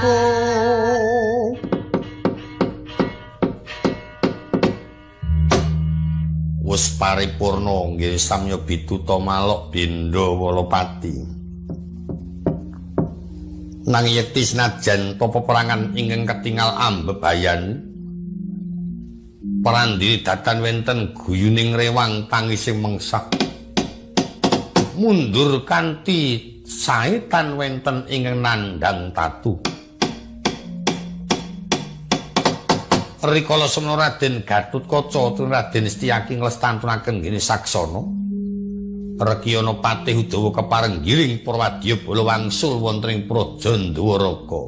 Wis paripurna nggih samya bituta malok bendha Walapati. Nanging yekti senajan ta peperangan ingkang ketingal ambebayan prandiri datan wenten guyuning rewang tangising mengsak mundur kanthi sae tan wenten ingkang nandhang tatu. Rikala semana Raden Gatotkaca tur Raden Setyaki nglestantunaken ngene saksana Rekiyana Patih Udawa kepareng giring para wadyabala wangsul wonten ing Praja Ndwaraka.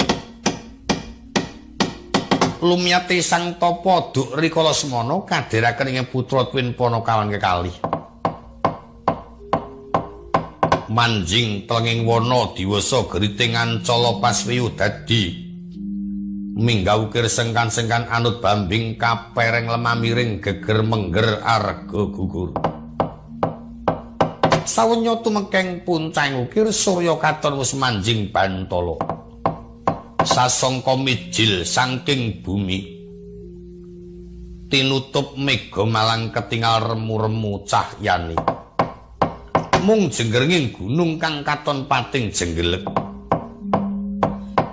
Lumyate sang tapa duk rikala semana kadheraken ing putra twin Panakawan kekalih. Manjing telenging wana diwasa geriting ancala paswiyu dadi minggah ukir sengkan-sengkan anut bambing kapereng lemah miring geger mengger arga gugur. Sawenya tumekeng puncang ukir surya katon wis manjing bantala. Sasangka mijil saking bumi tinutup mega malang ketingal remu-remu cahyane. Mung jenggernging gunung kang katon pating jenggelek.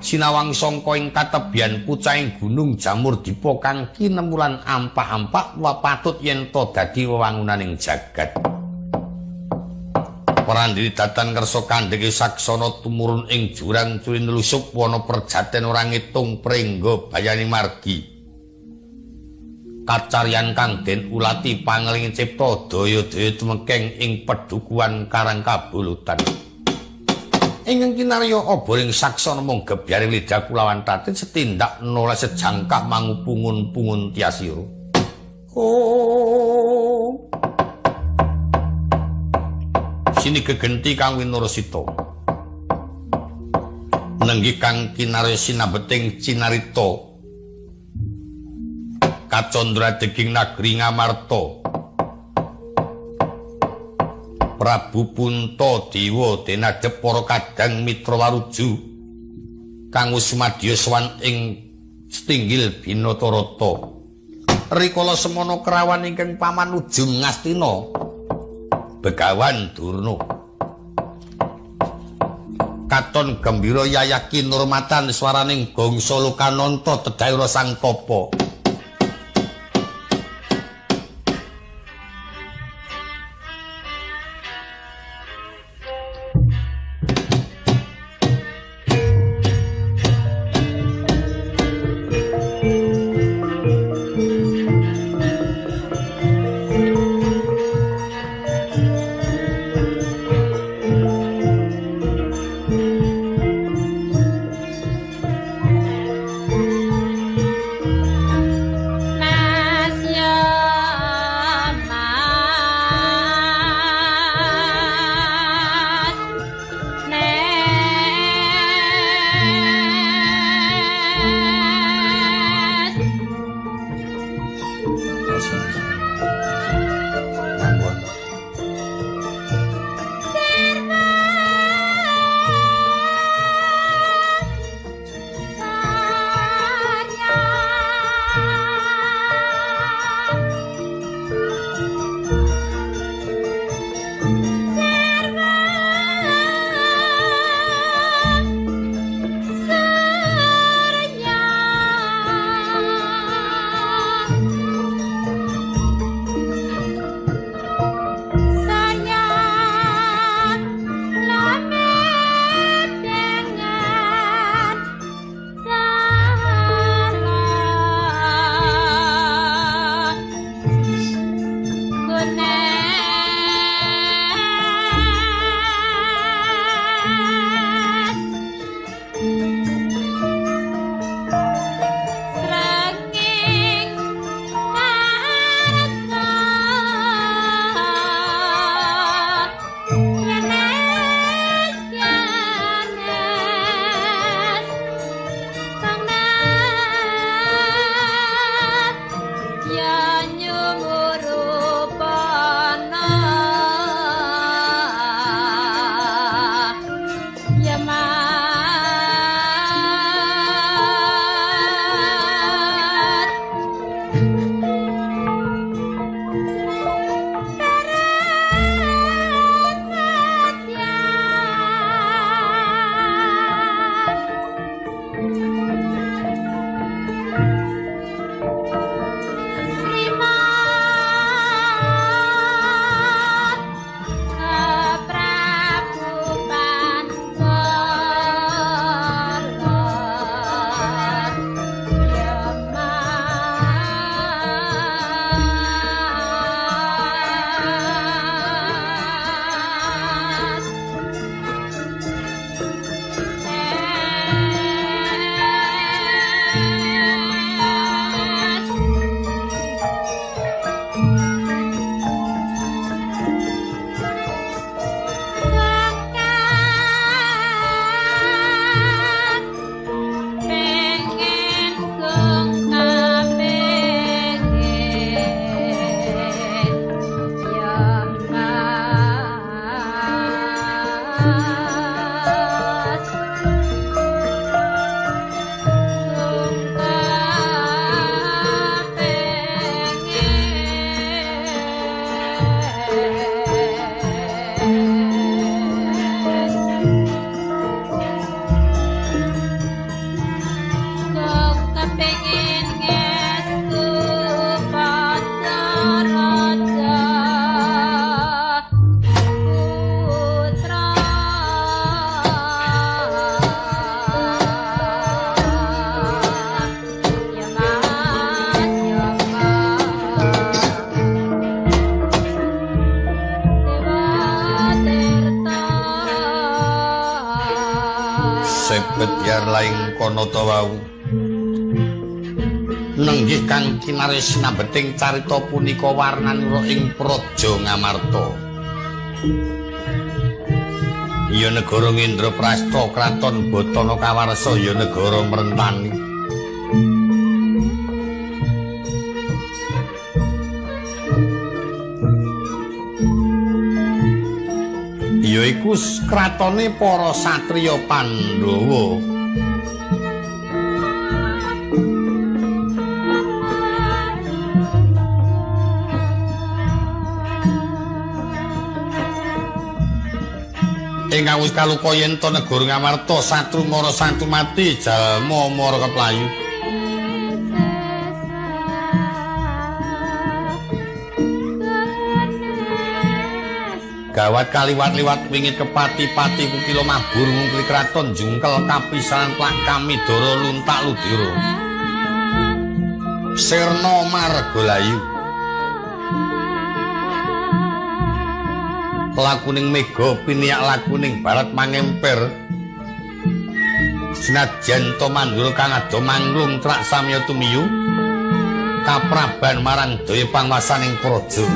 Sinawang sangka ing katebian pucahing gunung jamur dipa kang kinemulan ampak-ampak wapatut yen ta dadi wewangunaning jagat. Prandiri datan kersa kandheke saksana tumurun ing jurang cuwin lusup wana perjaten ora ngitung prengga bayaning margi. Kacaryan kang den ulati pangeling cipta daya-daya tumekeng ing pedukuhan Karang Kabulutan. Ingkang kinarya oboring saksana mung gebyaring lidah kulawan tatin setindak noleh sejangkah mangupungun-pungun tiasira. Oh. Sini gegenti kang winurasita. Nenggih kang kinarya sinabeting cinarita. Kacandra deging nagri Ngamarta. Prabu Punta Dewa denadhep para kadang mitra waruju kang wis madya sowan ing setinggil Binatarata. Rikala semana krawan ingkang paman ujung Ngastina Begawan Durna katon gembira yayaki nurmatan swaraning gongsa lokananta tedhayura sang tapa. Jajar laing kanata wau. Nenggih kang kinarya sinambeting carita punika warnanira ing Praja Ngamarta. Ya negara Ngendraprasta kraton Batana kawarsa ya negara Mrentani. Yaiku kratone para satriya Pandhawa. Ingkang wis kaluka yen ta negara Ngamarta satru mara satru mati jalma mara keplayu. Gawat kaliwat-liwat wingit kepati-pati kukila mabur ngungkli kraton jungkel kapisanan plak kamidara luntak ludira. Sirna margalayu. Lakuning mega piniak lakuning barat mangemper. Senajan to mandura kang ado manglung trak samya tumiyu kapraban marang daya pangwasaning praja.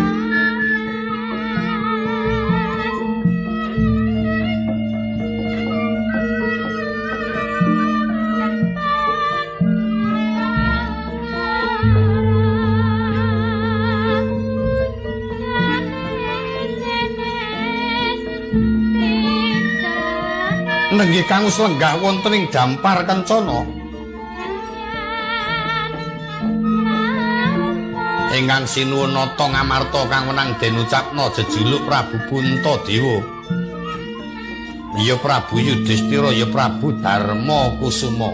Nenggih kang wis lenggah wonten ing dampar kencana. Ingkang sinuwun nata Ngamarta kang wenang den ucapna jejuluk Prabu Puntadewa. Ya Prabu Yudhistira, ya Prabu Darma Kusuma.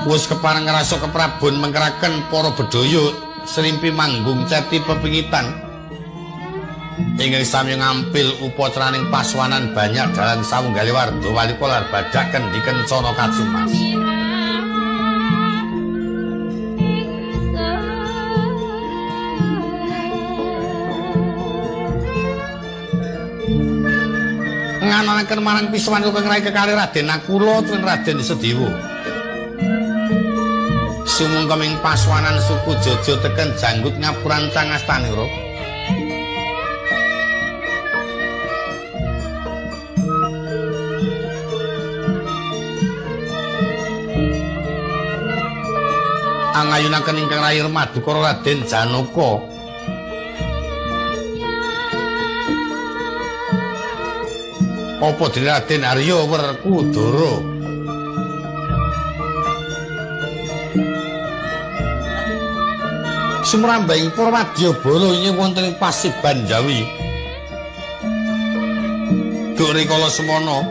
Wis kepareng ngrasa keprabon mengkeraken para bedhaya srimpi manggung ceti pepingitan. Ingkang sami ngampil upacaraning paswanan banyak dalan sawunggali warda walika lar badak kendhi kencana kacumas. Ngananaken marang piswan kang rai kekalih Raden Nakula tuwin Raden Sedewa. Sumungkeming paswanan suku Jojo teken janggut ngapurancang astanira. Angayunaken ingkang rai Madukara Raden Janaka. Apa dene Raden Arya Werkudara? Sumrambahing para wadyabala ing wonten ing Pasiban Jawi. Duk rikala semana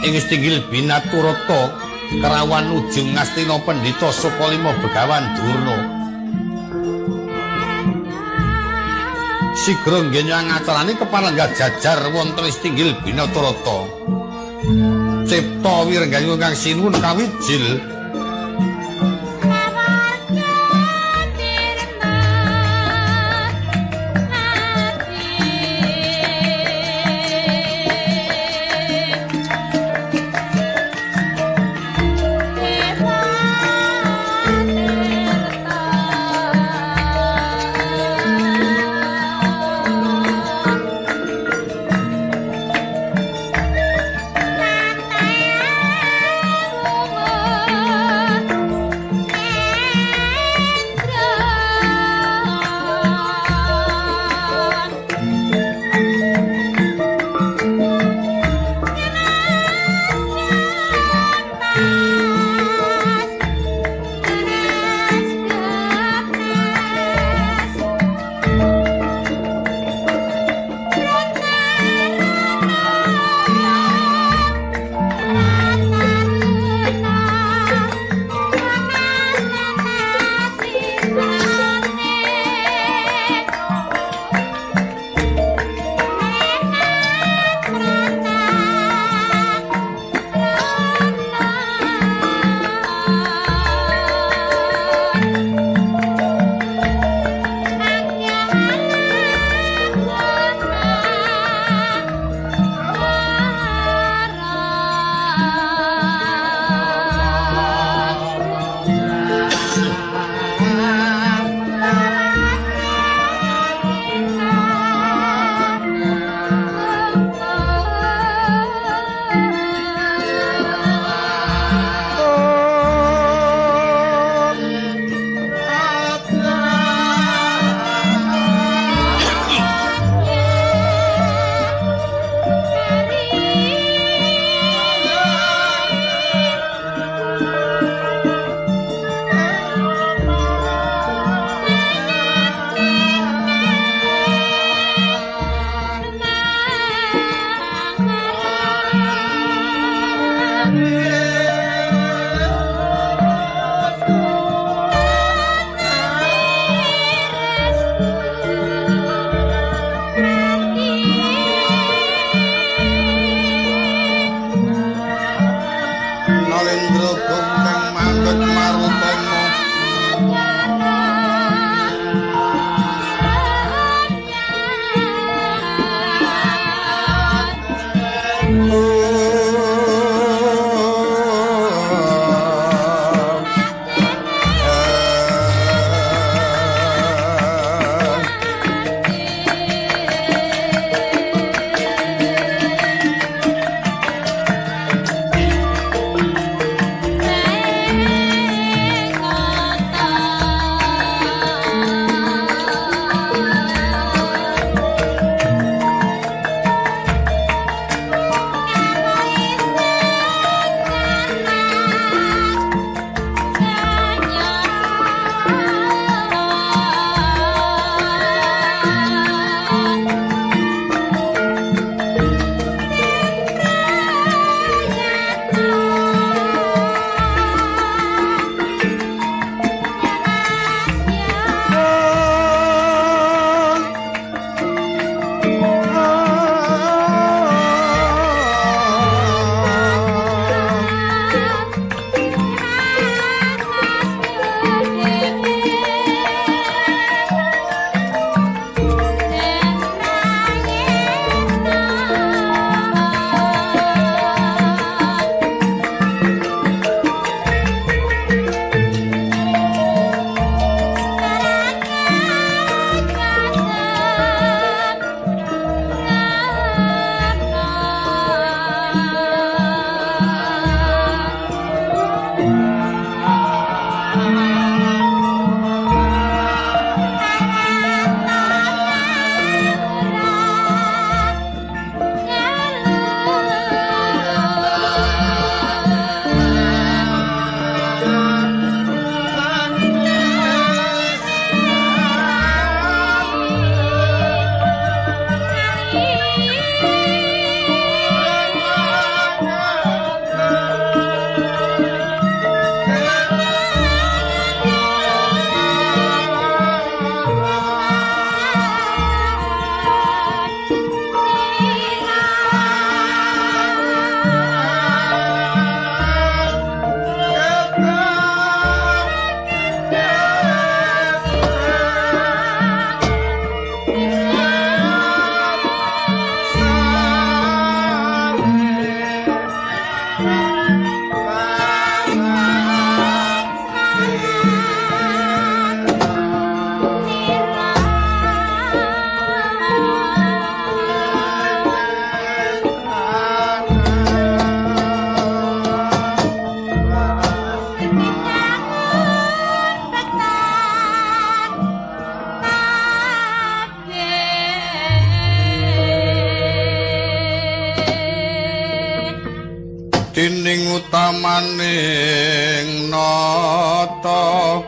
ing Stinggil Binaturata kerawan ujung Ngastina Pendhita Sukalima Begawan Durna. Sigra ngenyang acarane kepalenggah jajar wonten Stinggil Binaturata. Cipta wirengganing kang sinuwun kawijil. Dening utamaning nata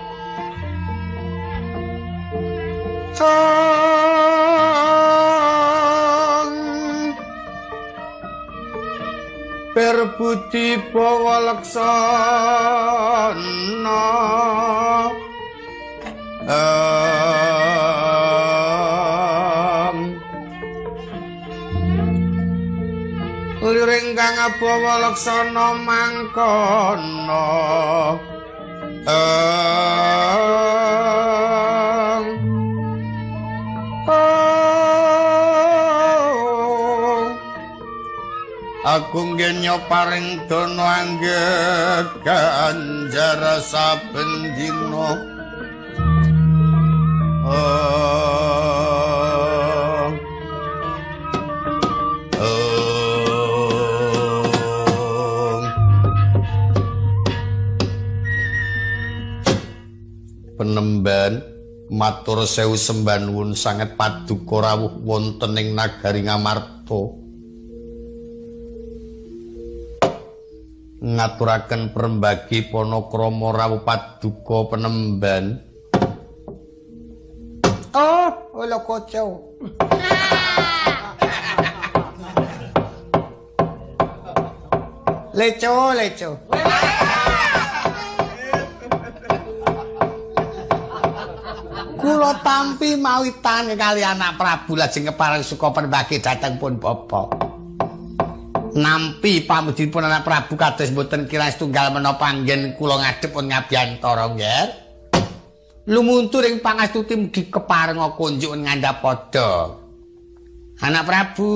Perbudi bawa laksana liring kang bawa laksana mangkono Agung genya paring dana anggeg ganjar saben dina. Penemban matur sewu sembah nuwun sanget paduka rawuh wonten ing nagari Ngamarta. Ngaturaken perembagi panakrama rawuh paduka penemban. Oh, olo kocok. Leco, leco. Kula tampi mawi tangan kali anak Prabu lajeng kepareng suka perembagi dhateng pun bapa. Nampi pamujipun anak Prabu kados mboten kirang setunggal menapa anggen kula ngadhep pun ngabiyantara nggih. Lumuntur ing pangastuti mugi keparenga kunjuk ngandhap padha. Anak Prabu,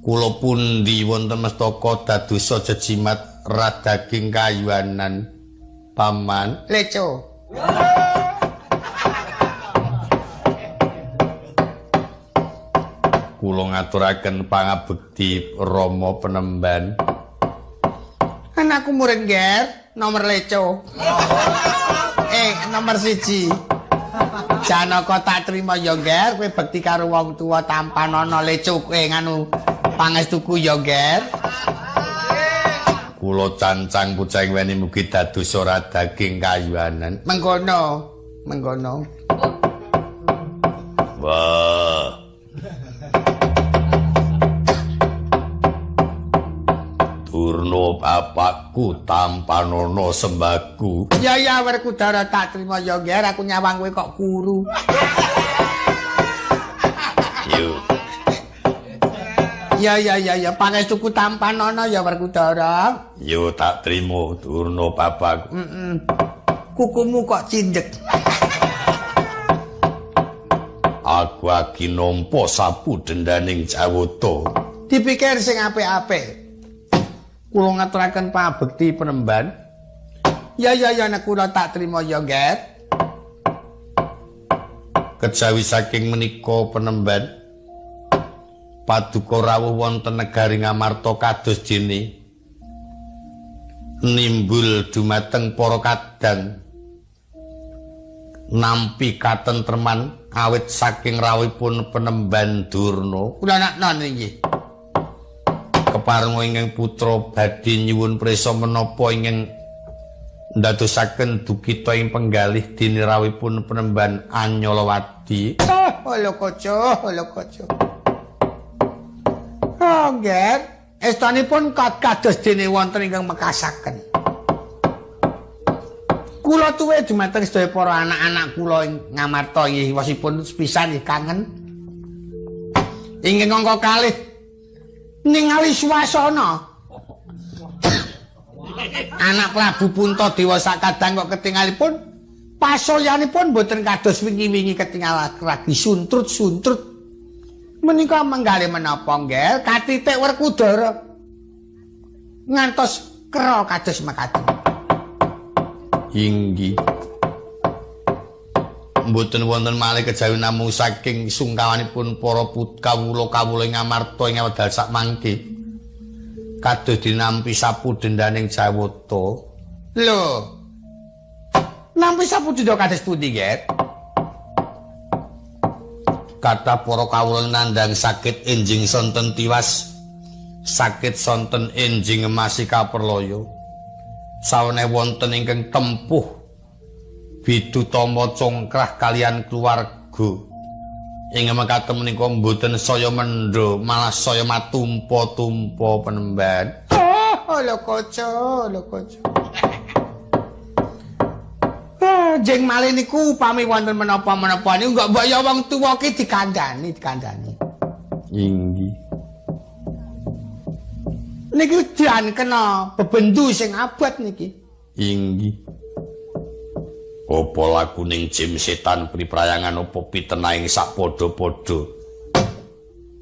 kula pundi wonten mestaka dadosa jejimat radaging kayuanan paman. Leco. Kula ngaturaken pangabekti Rama penemban. Anakku murid ngger, nomor leco. Nomor 1. Janaka tak trima ya ngger, kowe bekti karo wong tuwa tampanana leco kowe nganu pangestuku ya ngger. Kula cancang pucang weni mugi dados ora daging kayuanan. Mengkono, mengkono. Wah. Durna bapakku tampanana sembahku. Ya ya Werkudara tak trima ya ngger, aku nyawang kowe kok kuru. Yo. Ya ya ya ya pangestuku tampanana ya Werkudara. Yo tak trima Durna bapakku. Heeh. Kukumu kok cindek. Aku agi nampa sapu dendaning Jawata. Dipikir sing apik-apik. Kula ngaturaken pabekti penemban. Ya ya ya nek kula tak trima ya ngger. Kejawi saking menika penemban paduka rawuh wonten negari Ngamarta kados dene nimbul dumateng para kadang nampi katentreman awit saking rawuhipun penemban Durna. Kula naknon inggih. Keparenga ingkang putra badhe nyuwun prisa menapa ingkang ndadosaken dukita ing penggalih dene rawuhipun penemban Anyalawadi. Oh, lho kaca, lho kaca. Oh, nggih. Estanipun kados dene wonten ingkang mekasaken. Kula tuwe dumateng sedaya para anak-anak kula ing Ngamarta inggih wasipun sepisan nggih kangen. Ingkang angka kalih ningali swasana. Anak Prabu Puntadewa sakadang kok ketingalipun pasoyanipun mboten kados wingi-wingi ketingal lagi suntrut-suntrut. Menika menggalih menapa nggih katitik Werkudara ngantos kera kados mekaten. Inggih. Mboten wonten malih kejawi namung saking sungkawanipun para kawula-kawula ing Ngamarta ing wekdal sakmangke. Kados dinampi sapu dendaning Jawata. Lho. Nampi sapu denda kados pundi, Nggih? Kathah para kawula nandhang sakit enjing sonten tiwas Sakit sonten enjing ngemasi kaperlaya. Saweneh wonten ingkang tempuh bidutama congkrah kalian keluarga. Ing mekaten menika mboten saya mendha, malah saya matumpa-tumpa penemban. Oh, lho kaca, lho kaca. Jeng malih niku upami wonten menapa-menapa niku enggak mbok ya wong tuwa ki dikandhani, dikandhani. Inggih. Niki jan kena bebendu sing abot niki. Inggih. Apa lakuning jim setan priprayangan apa pitenaing sak padha-padha.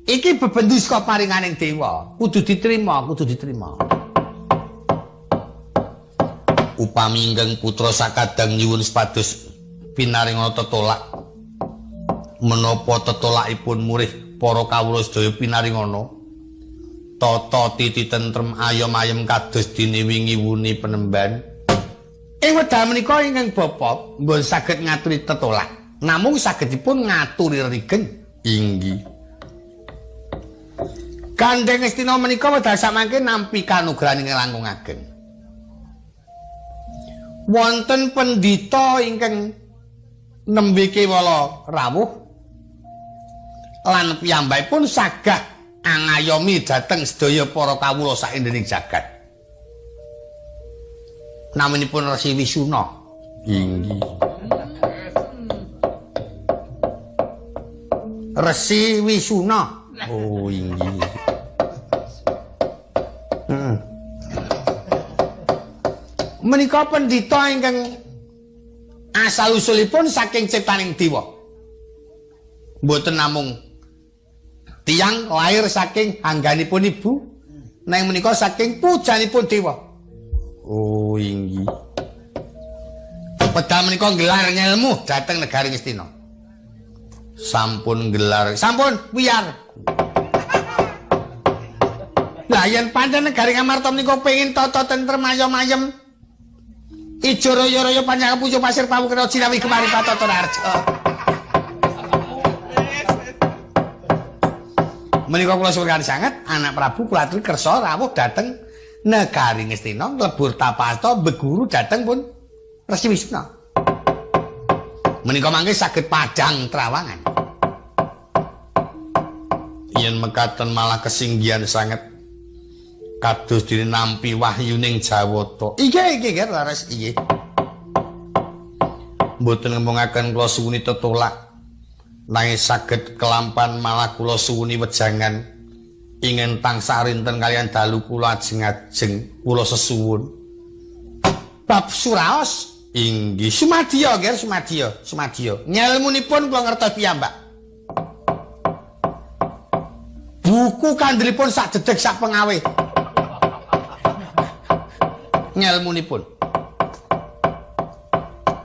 Iki bebendu saka paringaning dewa, kudu diterima, kudu diterima. Upami ingkang putra sakadang nyuwun supados pinaringana tetolak, menapa tetolakipun murih para kawula sedaya pinaringana tata titi tentrem ayom ayem kados dene wingi wuni penemban. Ing wekdal menika ingkang bapa mboten saged ngaturi tetolak, namung sagedipun ngaturi rigen. Inggih. Gandeng Ngastina menika wekdal samangke nampi kanugrahan ingkang langkung ageng. Wonten pendhita ingkang nembe kewala rawuh lan piyambakipun sagah angayomi dhateng sedaya para kawula saindenging jagat. Naminipun Resi Wisuna. Inggih. Resi Wisuna. Oh, inggih. Menika pendhita ingkang asal usulipun saking ciptaning dewa. Mboten namung tiyang lahir saking angganipun ibu, nanging menika saking pujanipun dewa. Oh, inggih. Wedal menika nggelar ngelmu dhateng negari Ngastina. Sampun nggelar, sampun wiyar. Lah yen pancen negari Ngamarta menika pengin tata tentrem ayem-ayem, ijo raya-raya panjang pucuk pasir pawukira jinawi kemari patata harja. Menika kula suwun sanget anak Prabu kula aturi kersa rawuh dhateng negari Ngastina nglebur tapasta beguru dhateng pun Resi Wisna. Menika mangke saged padhang trawangan. Yen mekaten malah kesinggihan sanget kados dene nampi wahyuning Jawata. Inggih inggih nggih leres inggih. Mboten ngemongaken kula suwuni tetolak, nanging saged kelampan malah kula suwuni wejangan ingin tansah rinten kalian dalu kula ajeng-ajeng kula sesuwun. Bab suraos inggih sumadya nggih sumadya sumadya. Ngelmunipun kula ngertos piyambak. Buku kandhelipun sak dedeg sak pengawe. Ngelmunipun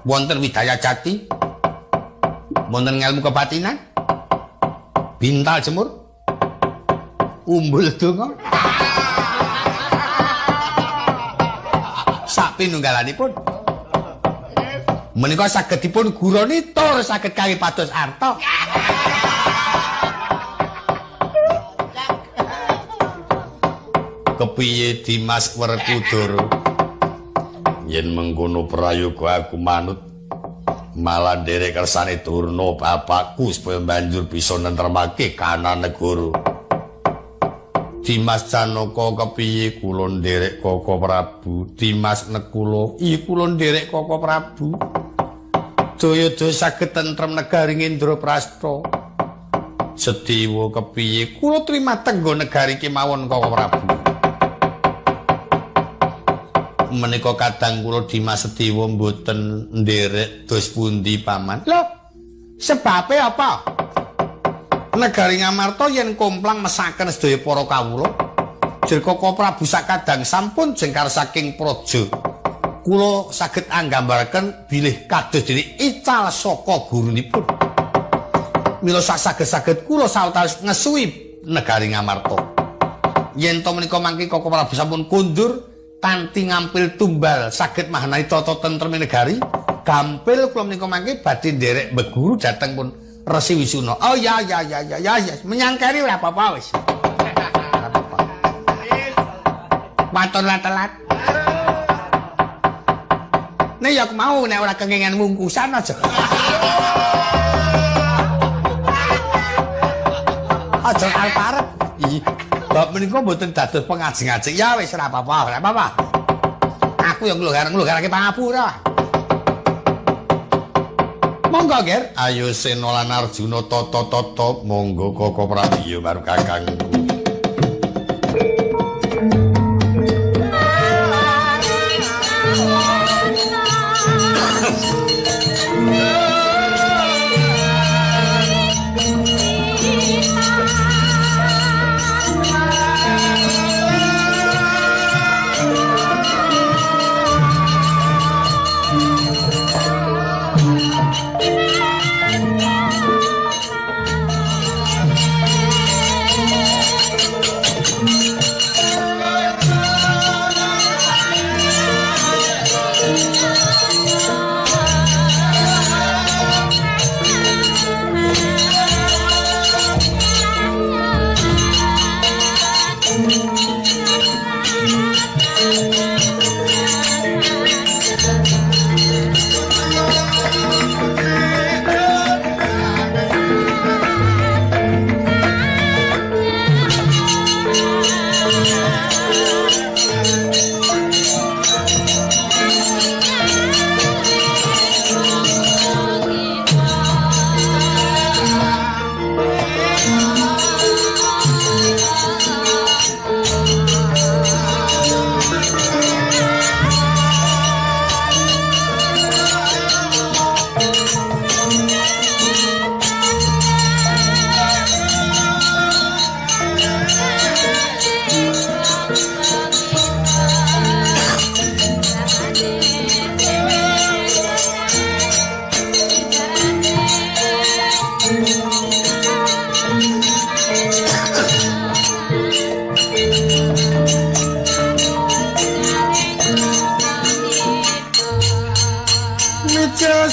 wonten Widaya Jati, wonten ngelmu kebatinan, bintal jemur, umbul donga, sak pinunggalanipun menika saged dipun guroni tur saged kangge pados arta. Kepiye Dimas Werkudara? Yen mengkono prayoga aku manut, malah nderek kersane Durna bapakku supaya banjur bisa nentremake kanan negara. Dimas Janaka kepiye kula nderek Koko Prabu? Dimas Nekula, iya kula nderek Koko Prabu. Daya-daya saged tentrem negari Indraprasta. Sediwa kepiye kula trima tenggo negari kemawon Koko Prabu. Menika kadang kula Dimas Sediwa mboten nderek dos pundi paman. Lho, sebabe apa? Negari Ngamarta yen komplang mesaken sedaya para kawula, jer Koko Prabu sakadang sampun jengkar saking praja. Kula saged anggambaraken bilih kados dene ical saka gurunipun. Mila sak saged-saged kula sawetawis ngesuwi negari Ngamarta. Yen to menika mangke Koko Prabu sampun kundur kanthi ngampil tumbal saged mahanani tata tentrem negari, gampil kula menika mangke badhe nderek beguru dhateng pun Resi Wisuna. Oh ya ya ya ya ya, ya. Menyangkari ora apa-apa wis. Ora apa-apa. Waton lah telat. Nek ya aku mau nek ora kengengan wungkusan aja. Aja arep-arep. Iya. Bab menika mboten dados pengajeng-ajeng. Ya wis ora apa-apa, ora apa-apa. Aku yang nglunggar-nglunggarake pangapura. Monggo, Ger. Ayo Sena lan Arjuna tata-tata, monggo Koko Prabu ya baru kakangku.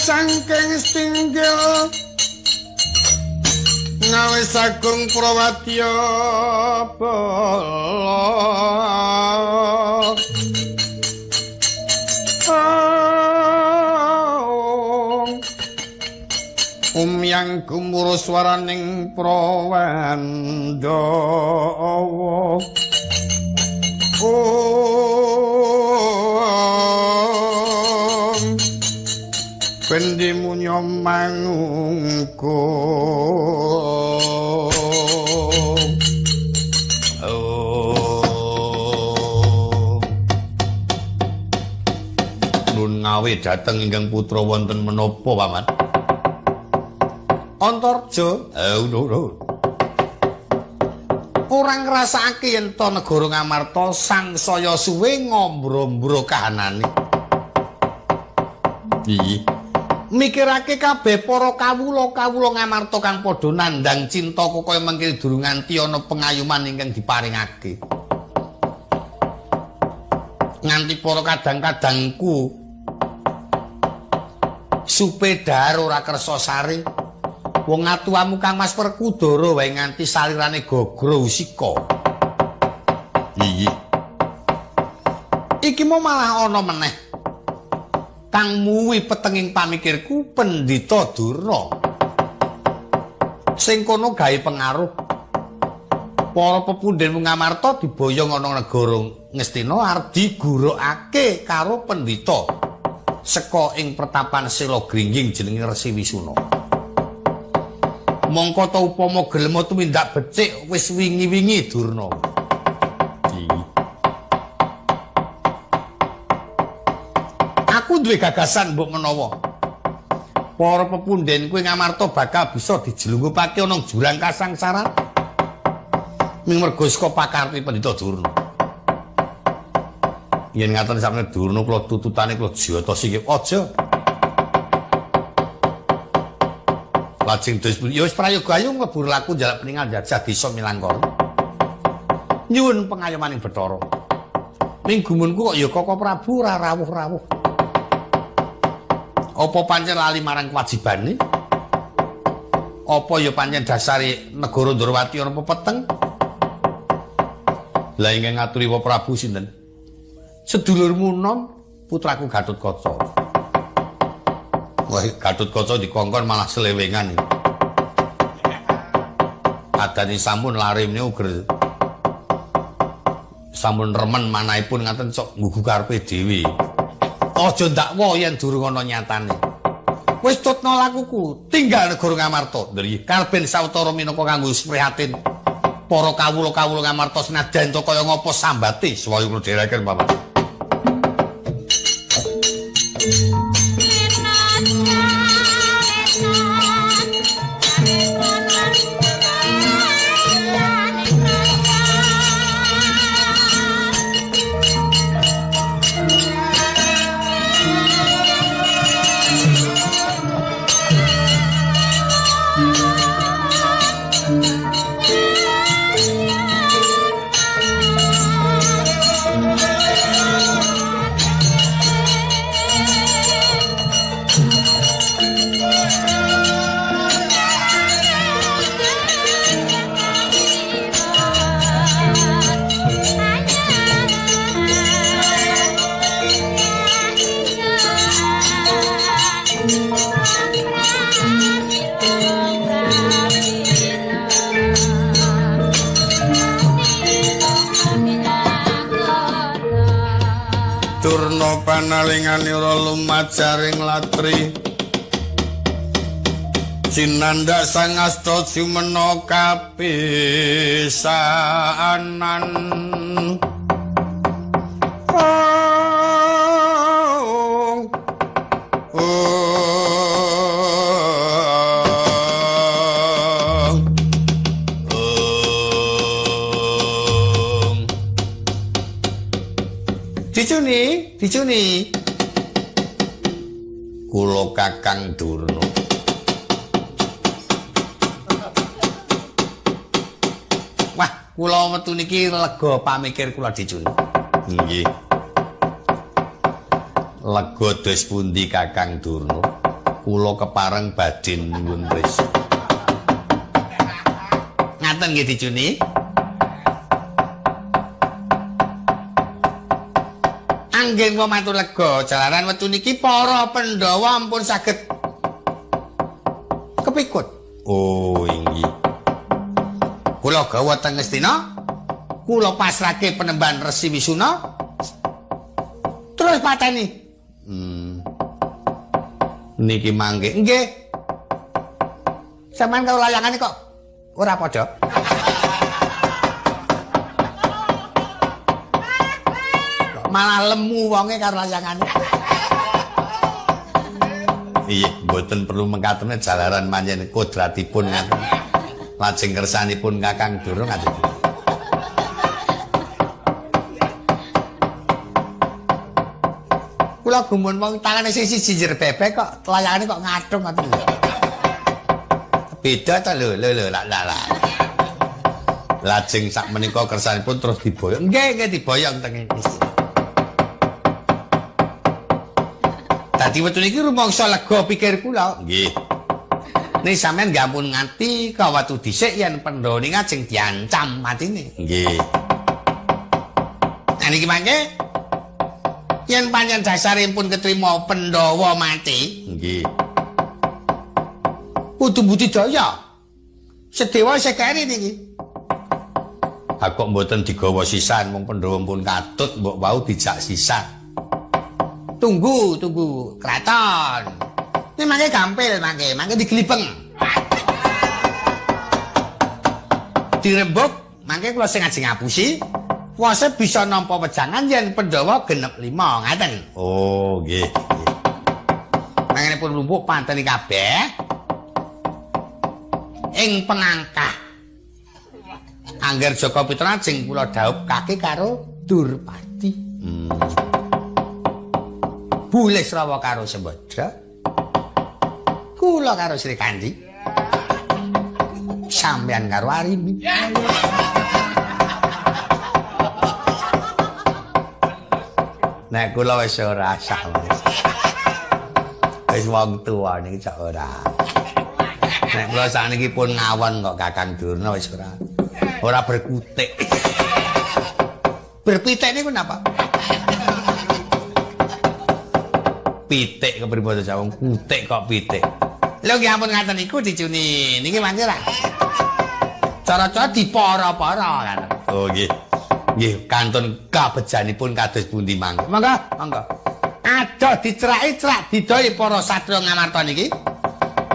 Saking stinggil ngawe sagung Prawadya bala umyang gumuruh swaraning Prawandawa. Pendi munyo mangungkung. Nun ngawe dhateng ingkang putra wonten menapa, Paman? Antarja. Ora ngrasakake yen to negara Ngamarta sangsaya suwe ngombro-mbro kahanane. Iya. Mikirake kabeh para kawula-kawula Ngamarta kang padha nandhang cinta kaya mengkene durung nganti ana pengayuman ingkang diparingake. Nganti para kadang-kadangku supedhar ora kersa sare. Wong atuwamu Kang Mas Werkudara wae nganti salirane gogro usika. Iya. Iki mau malah ana meneh kang muwi petenging pamikirku Pendhita Durna. Sing kono gawe pengaruh para pepundhen Ngamarta diboyong ana negara Ngastina arep digurukake karo pendhita seka ing pertapan Sela Gringging jenenge Resi Wisuna. Mongko ta upama gelem tumindak becik wis wingi-wingi Durna. Aku duwe gagasan mbok menawa para pepundhen kuwi Ngamarta bakal bisa dijelunggupake ana jurang kasangsaran ming mergo saka pakarti Pendhita Durna. Yen ngaten sampeyan Durna kula tututane kula jata singkip aja. Lajeng dus ya wis prayoga ayo mlebu laku njaluk peninggal jajah desa Milangkara. Nyuwun pengayomaning Bathara. Ning gumunku kok ya Koko Prabu ora rawuh-rawuh. Apa pancen lali marang kewajibane? Apa ya pancen dasare negara Ndorowati ana pepeteng? Lah ingkang ngaturi Wa Prabu sinten? Sedulurmu nom putraku Gatotkaca. Wah, Gatotkaca dikongkon malah selewengan. Adani sampun lare menika uger sampun remen manahipun ngaten sok nggugu karepe dhewe. Aja ndakwa yen durung ana nyatane. Wis tutna lakuku, tinggal negara Ngamarta. Nggih, karben sawetara minangka kanggo prihatin para kawula-kawula Ngamarta senajan to kaya ngapa sambate swaya kula dherekaken Bapak. Durna panalinganira lumajaring latri cinandhak sang asta jumena kapisanan. Dicuni, dicuni. Kula Kakang Durna. Wah, kula metu niki lega pamikir kula dicuni. Nggih. Lega dos pundi Kakang Durna? Kula kepareng badhe nyuwun prisa. Ngaten nggih dicuni. Anggen kula matur lega jalaran wektu niki para Pandhawa ampun saged kepikut. Oh, inggih. Kula gawa teng Ngastina, kula pasrahke penemban Resi Wisuna. Terus pateni. Niki mangke. Nggih. Sampeyan karo layangane kok ora padha. Malah lemu wonge karo layangane. Iya, mboten perlu mengkatene jalaran manjen kodratipun ngaten. Lajeng kersanipun Kakang Durna ngaten. Kula gumun wong tangane sing siji jer bebek kok layangane kok ngathung ngoten lho. Beda ta lho, lho lho lak lak. Lajeng sak menika kersanipun terus diboyong. Nggih, nggih diboyong teng iki. Dadi wektu niki rumangsa lega pikir kula. Nggih. Ning sampean nggih ampun nganti kawatu dhisik yen Pandhawa niki ajeng diancam matine. Nggih. Nah niki mangke yen pancen dasaripun ketrima Pandhawa mati, nggih. Kudu budidaya. Sedewa isih keri niki. Ha kok mboten digawa sisan wong Pandhawa pun katut mbok wau dijak sisan. Tunggu, tunggu kraton. Ini mangke gampil mangke, mangke diglipeng. Dirembuk, mangke kula sing ajeng ngapusi. Wase bisa nampa wejangan yen Pandhawa genep 5 ngaten. Oh, nggih. Mangke pun lumpuk panteni kabeh. Ing pengangkah. Angger Jaka Pitra ajeng kula dhaup kaki karo Durpati. Bulisrawa karo Sembadra, kula karo Sri Kandi, sampeyan karo Arimbi. Nek kula wis ora sah. Wis wong tuwa niki cok ora. Nek kula sakniki pun ngawon kok Kakang Durna wis ora. Ora berkutik. Berpitik niku napa? Pitik kepripun to wong kutik kok pitik. Lho nggih ampun ngaten iku dicuni. Niki mangke ra. Cara-cara dipara-para kan. Oh nggih. Nggih kantun kabejanipun kados pundi mangke. Monggo, monggo. Adoh diceraki cerak didoi para satriya Ngamarta niki.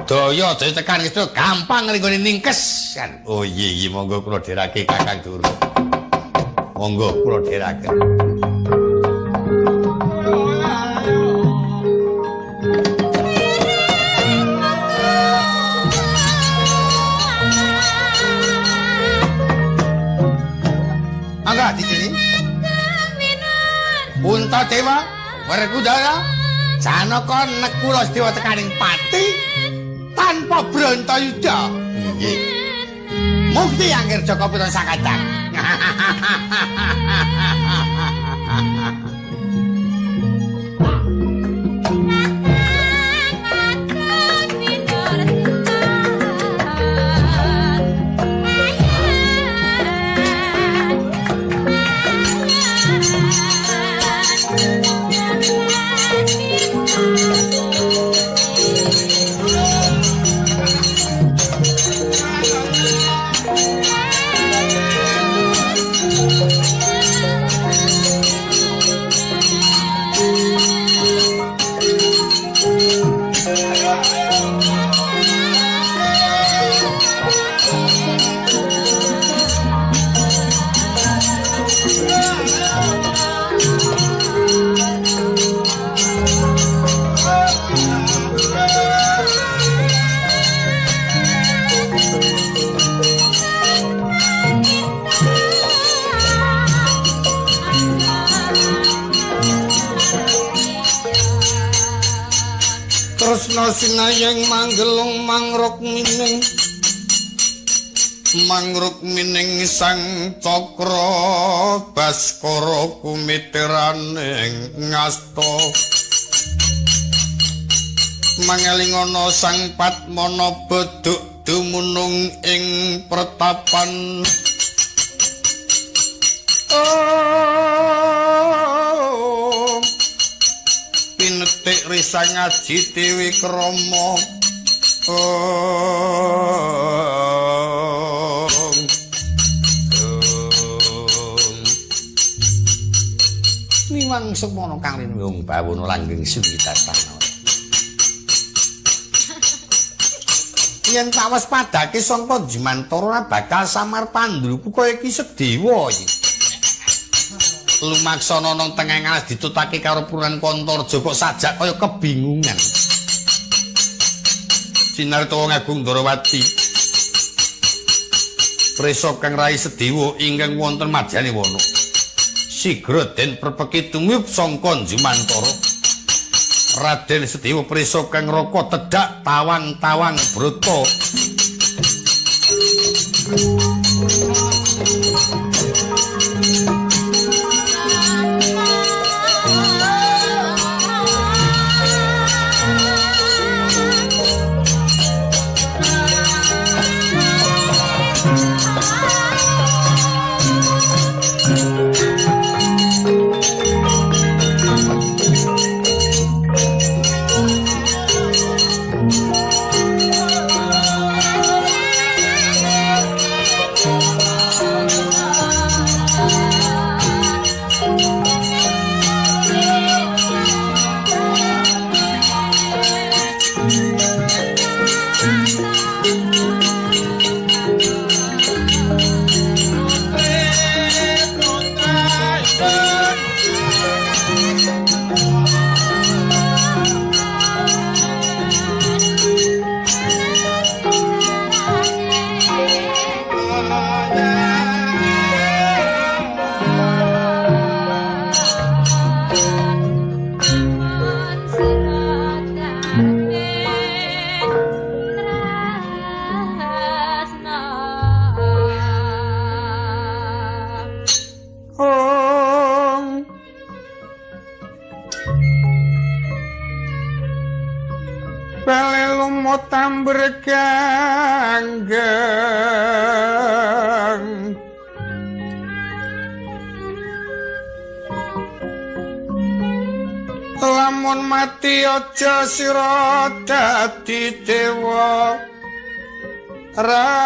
Daya daya tekan wis gampang nggone ningkes kan. Oh iya iya monggo kula dherake Kakang Durna. Monggo kula dherake. Mangga dicini. Puntadewa, Werkudara, Janaka Nekula Sedewa tekaning pati tanpa Brantayuda. Nggih. Mukti angger Jaka Putra sakadang. Tresna sinayeng manggelung mangrukmining mangrukmining sang cakra baskara kumitiraning ngasta mangelingana sang Padmanaba duk dumunung ing pertapan. Pinetik risang aji Dewi Krama. Niwang sukmana kang rinung bawana langgeng suwitasana. Yen tak waspadake sangka Jumantara ora bakal samar pandruku kaya iki Sedewa iki. Lumaksana nang tengah alas ditutake karo Puran Kantarja kok sajak kaya kebingungan. Sinarta wong agung Ndrawati. Prisa kang rai Sedewa ingkang wonten madyaning wana. Sigra den prepeki tumiyup sangka Jumantara. Raden Sedewa prisa kang raka tedhak tawang-tawang brata. Lamun mati aja sira dadi dewa ratu.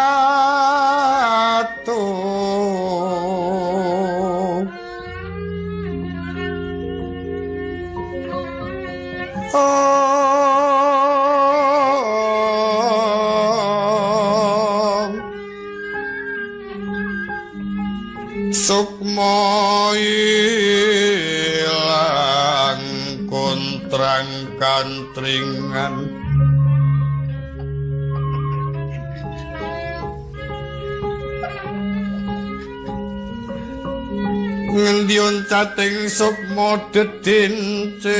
Sukma ilang kontrang kantringan ngendi oncating sukma dedincengan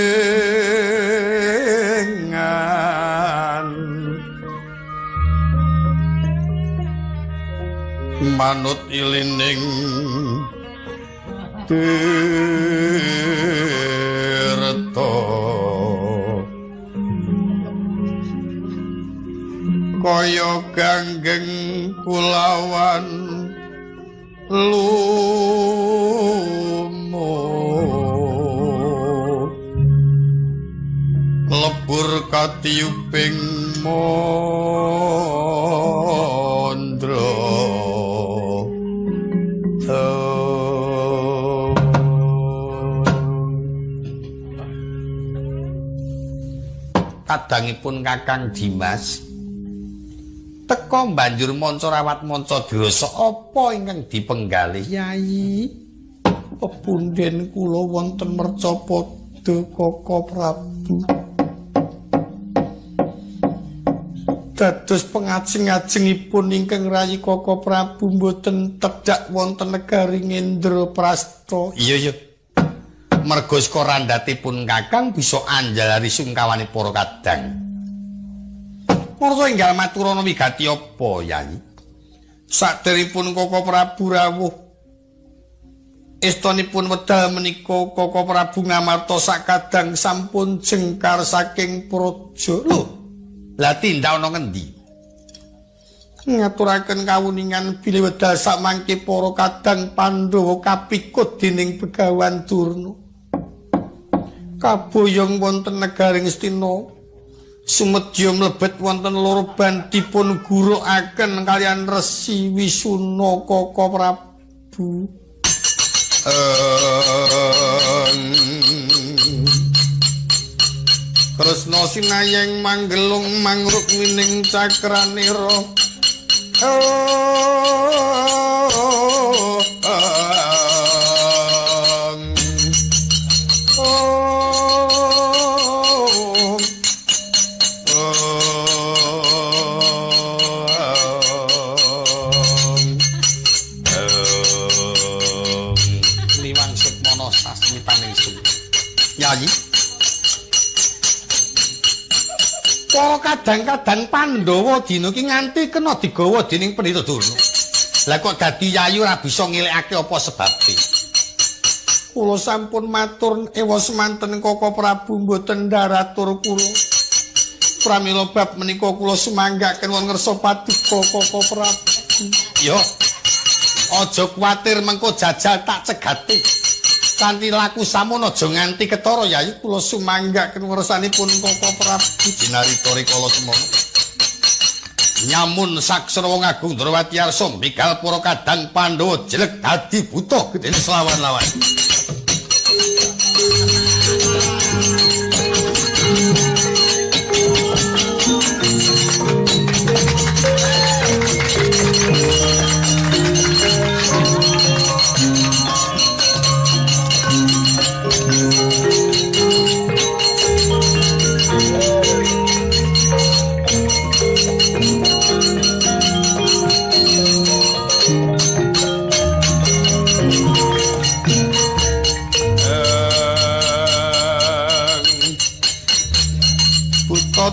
manut ilining tirta kaya ganggeng kulawan lumo lebur katiyuping mandra. Kadangipun Kakang Dimas teka banjur manca rawat manca dirasa apa ingkang dipenggalih Yai? Pepunden kula wonten mercapada Kaka Prabu. Dados pengajeng-ajengipun ingkang rayi Kaka Prabu mboten tedhak wonten negari Indraprasta. Iya iya. Merga saka randhatipun Kakang bisa anjalari sungkawane para kadang. Marsa enggal maturana wigati apa, Yai? Saderipun Kaka Prabu rawuh estonipun wedal menika Kaka Prabu ngamarta sakadang sampun jengkar saking praja. Lho, lah tindak ana ngendi? Ngaturaken kawuningan bilih wedal samangke para kadang Pandhawa kapikut dening Begawan Durna. Kaboyong wonten negaring Astina. Sumedya mlebet wonten loro ban dipun gurukaken kaliyan Resi Wisuna Kaka Prabu. Kresna sinayeng manggelung mangrukmining cakranira. Liwang Sukmana sasmitaning Yayi. Para kadang-kadang Pandhawa dina iki nganti kena digawa dening Pendhita Durna. Lah kok dadi yayi ora bisa ngelekake apa sebabe? Kula sampun matur ewa semanten Kaka Prabu mboten ndaratur kula. Pramila bab menika kula sumanggaken wonten ngersa paduka Kaka Prabu. Yo. Aja kuwatir mengko jajal tak cegati. Kanthi laku samono aja nganti ketara Yayi. Kula sumanggaken ngersanipun Kaka Prabu. Dinarita rikala semono. Nyamun saksara wong agung Ndrawati Arsa migal para kadang Pandhawa jelek dadi buta gedene selawan-lawan.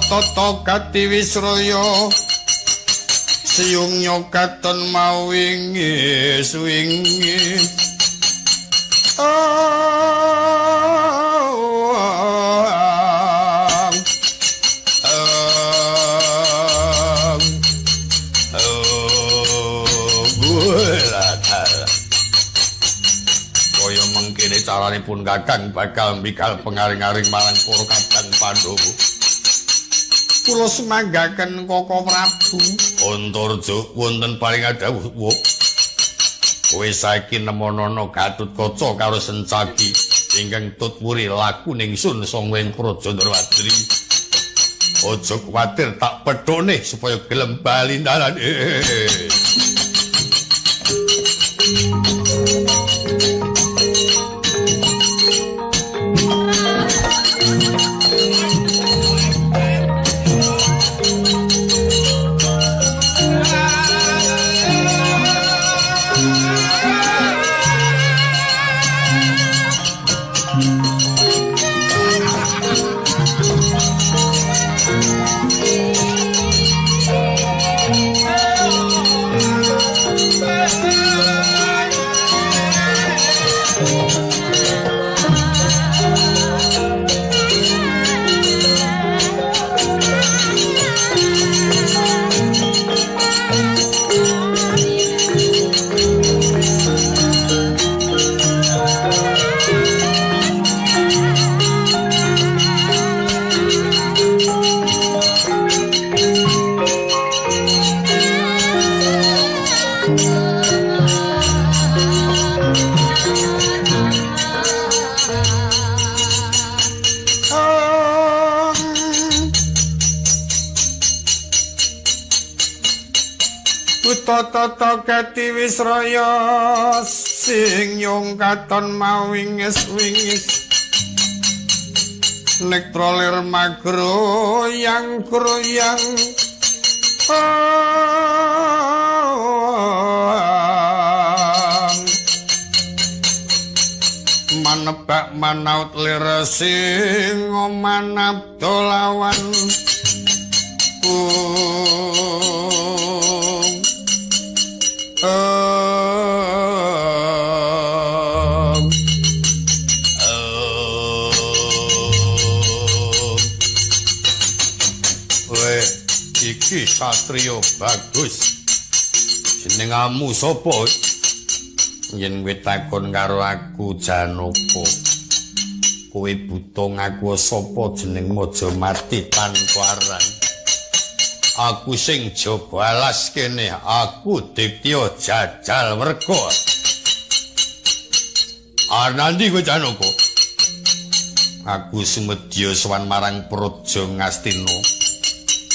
Tata gati wisraya siung nyokaton mau wingi suwingi. Kaya mengkene carane Suaranipun Kakang bakal mbikal pengaring-aring marang para kadang Pandhawa. Kula sumanggaken Koko Prabu. Antarja wonten paring dawuh. Kowe saiki nemonono Gatotkaca karo Sencaki ingkang tut wuri laku ningsun sanga ing Praja Ndrawatri. Aja kuwatir tak pethone supaya gelem bali dalan. Tata gati wisraya sing yung katon mawingis wingis nektra lir magroyang groyang manebak manaut lir sing manabda lawan Weh, iki satriya bagus. Jenengamu sapa? Yen kowe takon karo aku Janaka. Kowe buta ngaku sapa jenengmu aja mati tanpa aran. Aku sing jaga alas kene, aku Diktya Jajal Werga. Anandi kowe Janaka? Aku sumedya sowan marang Praja Ngastina.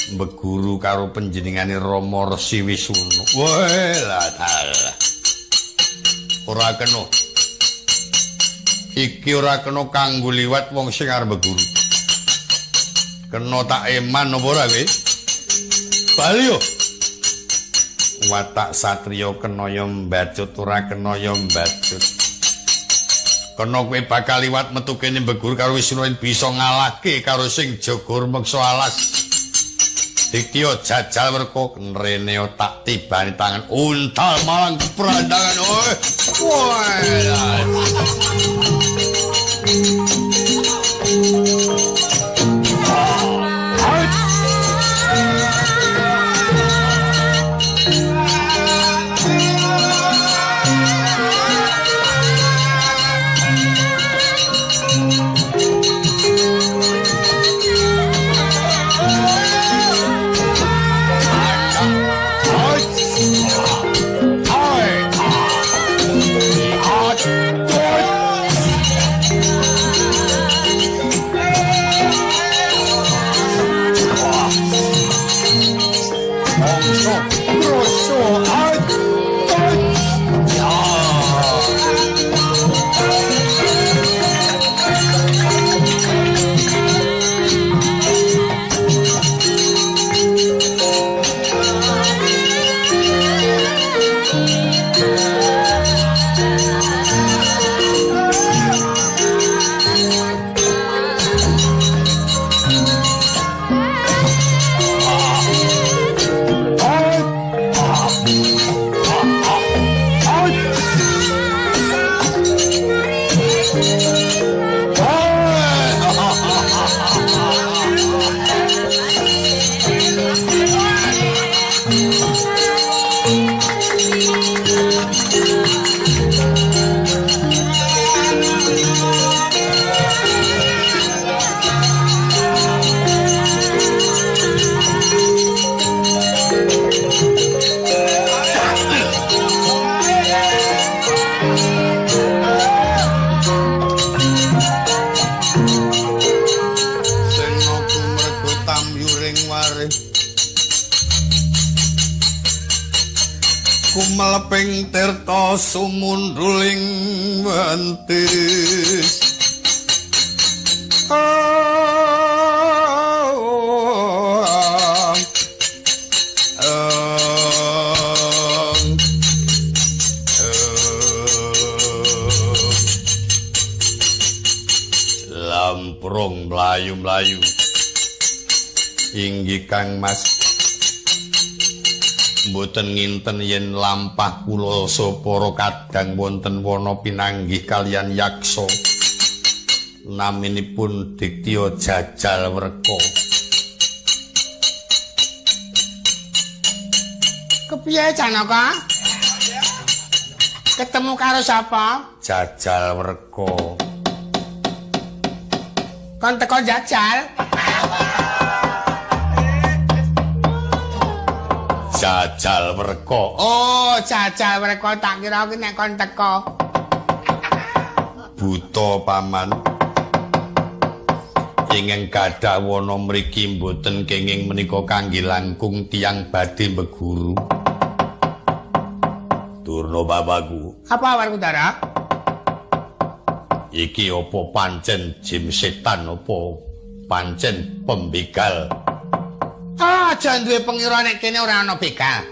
Mbeguru karo panjenengane Rama Resi Wisuna. Weh, lah dalah. Ora kena. Iki ora kena kanggo liwat wong sing arep mbeguru. Kena tak eman apa ora kowe? Bali yo. Watak satriya kena ya mbacut ora kena ya mbacut. Kena kowe bakal liwat metu kene mbeguru karo Wisnu bisa ngalahke karo sing jaga rumeksa alas. Diktya Jajal Werka rene tak tibani tangan untal malang perandangan. Oi. Woi. Thank you. Kumeleping tirta sumundhuling wentis. Lamprung mlayu-mlayu. Inggih Kang Mas. Mboten nginten yen lampah kula para kadang wonten wana pinanggih kaliyan yaksa naminipun Diktya Jajal Werka. Kepiye Janaka? Ketemu karo sapa? Jajal Werka. Kon teko jajal? Jajal Werka. Oh, Jajal Werka, tak kira ki nek kon teko. Buta paman. Ingkang gadah wana mriki mboten kenging menika kangge langkung tiyang badhe mbeguru. Durna bapakku. Apa Werkudara? Iki apa pancen jim setan apa pancen pembegal? Aja duwe pengira nek kene ora ana begal.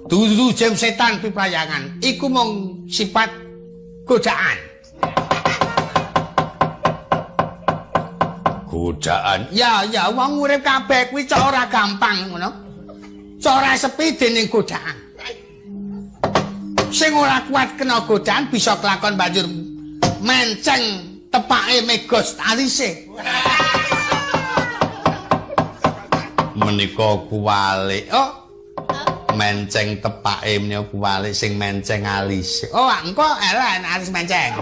Dudu jim setan piprayangan, iku mung sifat godaan. Godaan? Ya, ya, wong urip kabeh kuwi cok ora gampang ngono. Cok ora sepi dening godaan. Sing ora kuat kena godaan bisa kelakon banjur menceng tepake megos alise. Menika kuwalik. Oh, menceng tepake menika kuwalik sing menceng alise. Oh, engko elek alis menceng.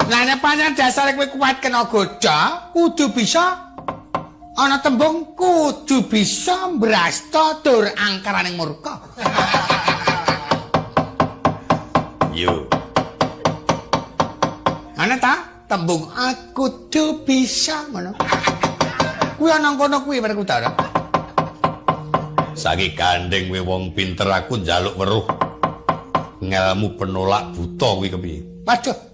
Lah nek pancen dasare kowe kuat kena godha, kudu bisa ana tembung kudu bisa mbrasta dur angkaraning murka. Yo. Ana ta tembung aku kudu bisa ngono. Kuwi ana kono kuwi Werkudara. Saiki gandeng kowe wong pinter aku njaluk weruh ngelmu penolak buta kuwi kepiye? Waduh.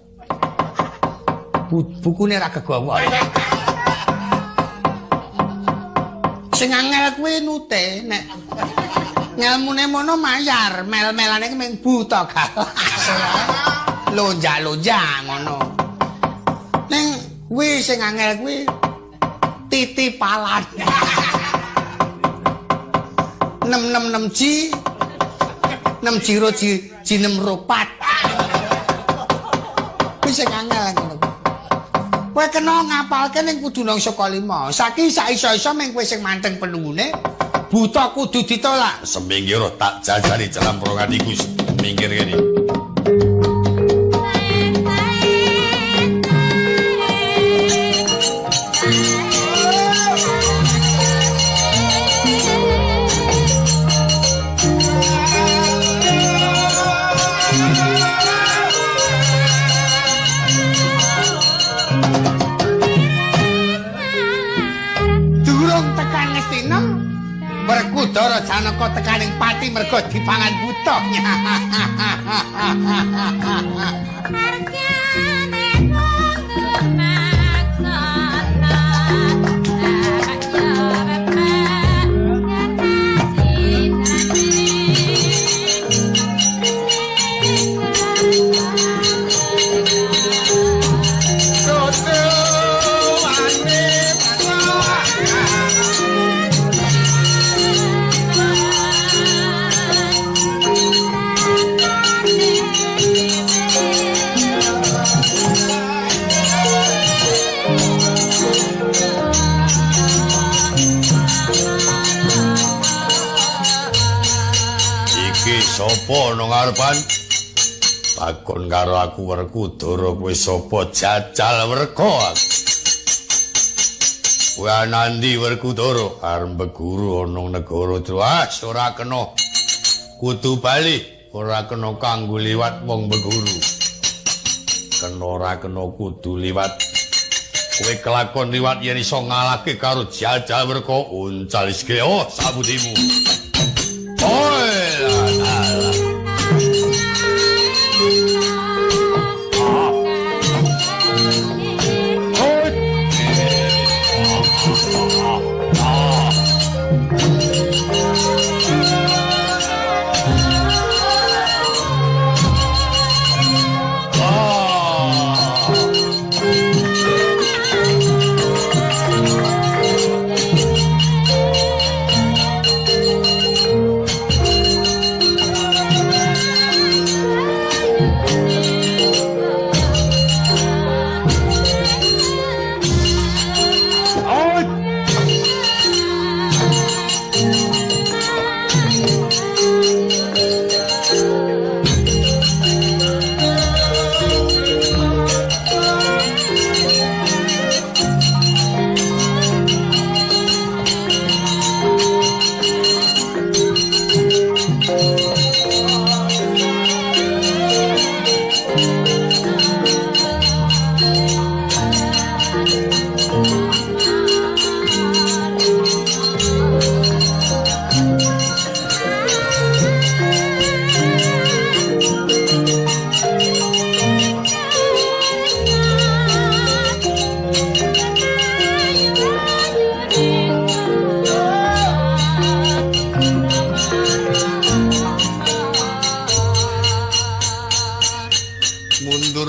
Bukune ra kegawa. Sing angel kuwi nute nek ngelmune mono mayar, mel-melane ki mung buta galas. Lonjak-lonjak ngono. Ning kuwi sing angel kuwi titipalan. 666 G 6 jiro G G 6 ropat. Kuwi sing angel ngono. Kowe kena ngapalke ning kudu nang saka 5. Saiki sak iso-iso mung kowe sing manteng penunggune, buta kudu ditolak. Seminggir tak jajali jlamprongan iku minggir kene. Werkudara Janaka tekaning pati merga dipangan buta. Sapa nang ngarepan? Takon karo aku Werkudara kowe sapa? Jajal Werka. Kowe ana ndi Werkudara? Arep beguru ana negara Truas ora kena. Kudu bali, ora kena kanggo liwat wong beguru. Kena ora kena kudu liwat. Kowe kelakon liwat yen iso ngalahke karo Jajal Werka uncal sikile. Oh, sabudimu. Oi, lah.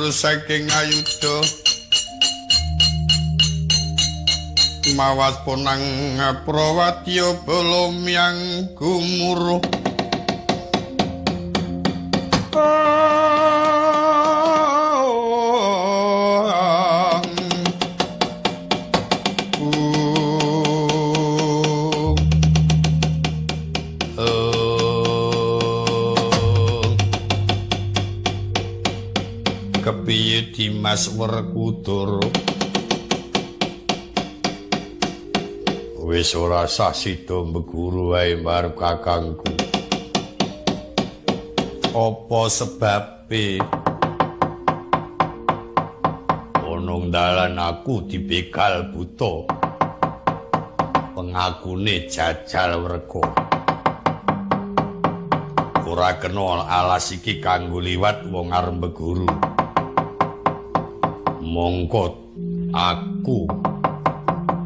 Saking ayuda mawas ponang prawadya bala myang gumuruh Kepiye Dimas Werkudara? Wis ora sah sida mbeguru wae marep kakangku. Apa sebabe? Ana dalan aku dibegal buta. Pengakune Jajal Werka. Ora kena alas iki kanggo liwat wong arep mbeguru. Mongko aku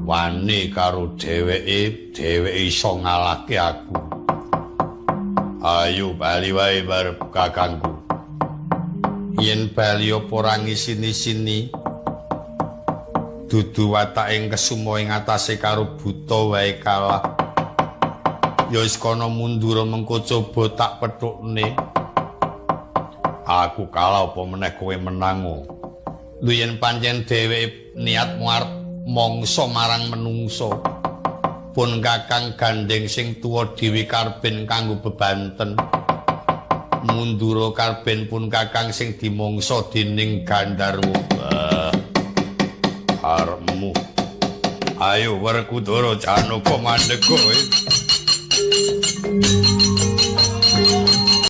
wani karo dheweke, dheweke iso ngalahke aku. Ayo bali wae barep kakangku. Yen bali apa ora ngisini-sini? Dudu watake kesuma ing atase karo buta wae kalah. Ya wis kono mundur mengko coba tak pethukne. Aku kalah apa meneh kowe menang. Lho yen pancen dheweke niat arep mangsa marang menungsa, pun kakang gandeng sing tuwa dhewe karben kanggo bebanten. Mundura karben pun kakang sing dimangsa dening Gandharwa. Arepmu. Ayo Werkudara Janaka mandeg kowe.